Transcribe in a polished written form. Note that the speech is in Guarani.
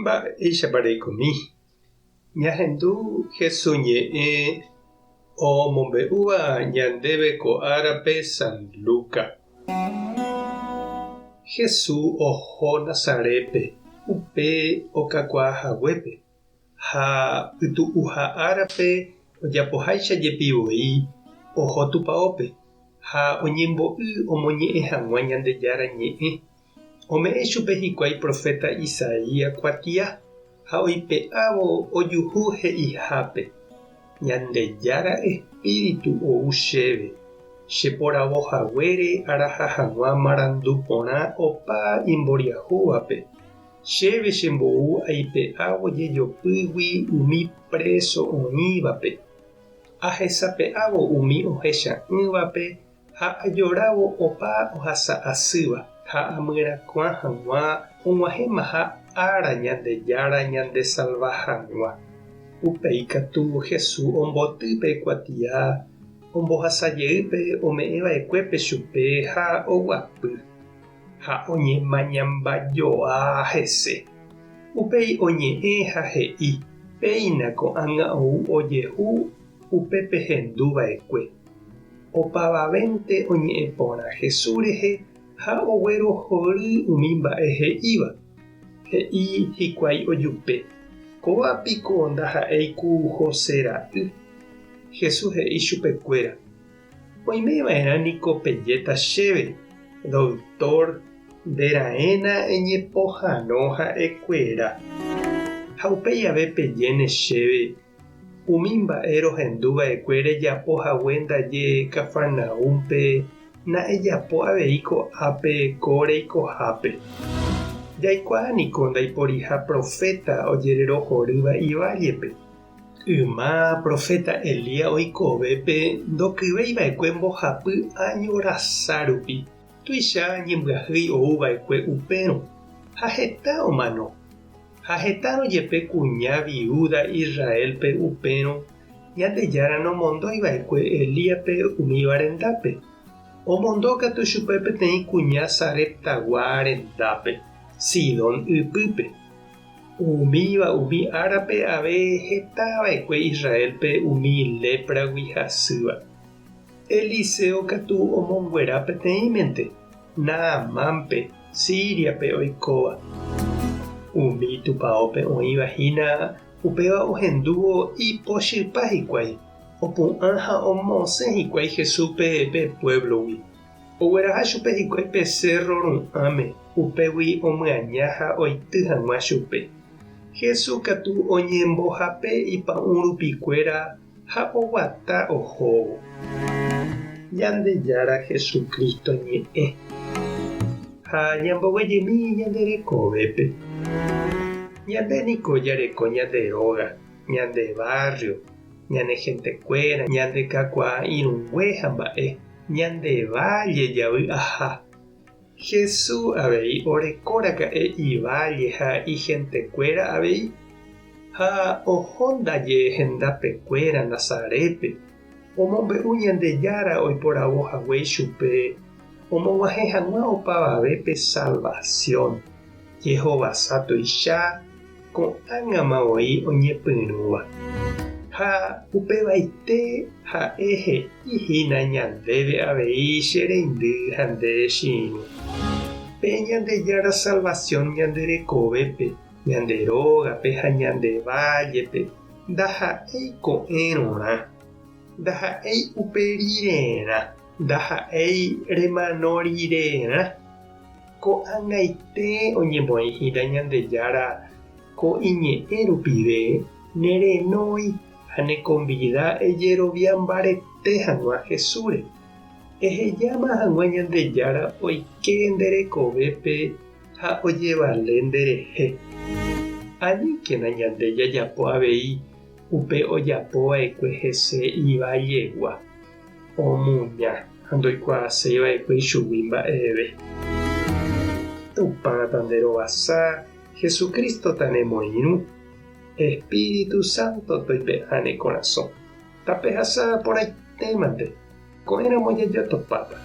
Mba'éichapa reikomi? Ñahendu Jesús ñe'ẽ omombe'úva ñandéve ko árape San Lucas. Jesús oho Nazarétpe, upe okakuaa haguépe, ha pytu'uha árape ojapoháicha jepi voi oho tupaópe ha oñembo'y omoñe'ẽ hag̃ua Ñandejára Ñe'ẽ. Ome'ẽ chupe hikuái proféta Isaías kuatia ha oipe'ávo ojuhu he'ihápe, Ñandejára espíritu ou chéve, cheporavo haguére araha hag̃ua marandu porã opa imboriahúvape, chéve chembou aipe'ávo jejopýgui umi préso oĩvape, ahesape'ávo umi ohecha'ỹvape Ha ajorávo opa ohasa asýva ha amyerakuã hag̃ua og̃uahẽmaha ára Ñandejára ñandesalva hag̃ua. Upéi katu Jesús omboty pe kuatia ombohasa jey pe ome'ẽ va'ekuépe chupe ha oguapy, ha oñemañambajoa hese. Upéi oñe'ẽ ha he'i, Péina ko'ág̃a ou ojehu upe pehendu va'ekue. Opavavénte oñe'ẽ porã Jesús rehe ha oguerohory umi mba'e he'íva. He'i hikuái ojupe, Kóva piko ndaha'éi ku José ra'y? Jesús he'i chupekuéra, Oime va'erã niko pejéta chéve, Doktór, nde raẽna eñepohãno ha'ekuéra. Ha upéi ave pejéne chéve, Umi mba'e rohendu va'ekue rejapo hague ndaje Cafarnaúmpe na'ejapo avei ko'ápe ko reikohápe. Jaikuaa niko ndaiporiha proféta ojererohorýva ivállepe. Yma proféta Elías oikovépe ndokyvéi va'ekue mbohapy áño rasa rupi, tuicha ñembyahýi ou va'ekue upérõ, ha heta omano. Ha hetárõ jepe kuña viúda Israélpe upérõ, Ñandejára nomondói va'ekue Elíaspe umíva rendápe. Omondo katu chupe peteĩ kuña Sareptagua rendápe, Sidón ypýpe. Umíva umi árape ave heta va'ekue Israélpe umi lépragui hasýva. Eliseo katu omonguera peteĩmente. Naamánpe, Síriape oikóva. Umi tupaópe oĩva hína upéva ohendúvo ipochypa hikuái, opu'ã ha omosẽ hikuái Jesúspe pe puévlogui. Ogueraha chupe hikuái pe sérro ru'ãme, upégui omyaña ha oity hag̃ua chupe. Jesús katu oñembohape ipa'ũ rupikuéra ha oguata ohóvo. Ñandejára Jesucristo ñe'ẽ. Ha ñamboguejymi ñande rekovépe. Ñande niko jareko ñande róga, ñande barrio, ñane gentekuéra, ñande kakuaa irũngue ha mba'e, ñande valle javy'aha. Jesús avei oreko raka'e iválle ha ihentekuéra avei, ha oho ndaje hendapekuéra Nazarétpe, omombe'u Ñandejára oiporavo hague ichupe omog̃uahẽ hag̃ua opavavépe salvasión, jehovasa tuicha ko'ág̃ama voi oñepyrũva. Ha upevaite ha'e he'i hína ñandéve avei che reindy ha nde che irũ. Pe Ñandejára salvasión ñande rekovépe, ñande rógape ha ñande vállepe ndaha'éi ko'ẽrõrã, ndaha'éi upe rirerã, ndaha'éi remano rirerã. Ko'ag̃aite oñemoĩ hína Ñandejára ko iñe'ẽ rupive nerenói ha nekonvida ejerovia mbarete hag̃ua Jesúsre. Ehejáma hag̃ua Ñandejára oike nde rekovépe ha ojevale nderehe. Aníkena ñande jajapo avei upe ojapo va'ekue hese ivallegua. Omuña ha ndoikuaaséi va'ekue ichugui mba'eve. Tupã tanderovasa, Jesucristo tanemoirũ, Espíritu Santo toipe'a ne korasõ. Tapehasa porãitémante, ko'ẽramo jajotopáta.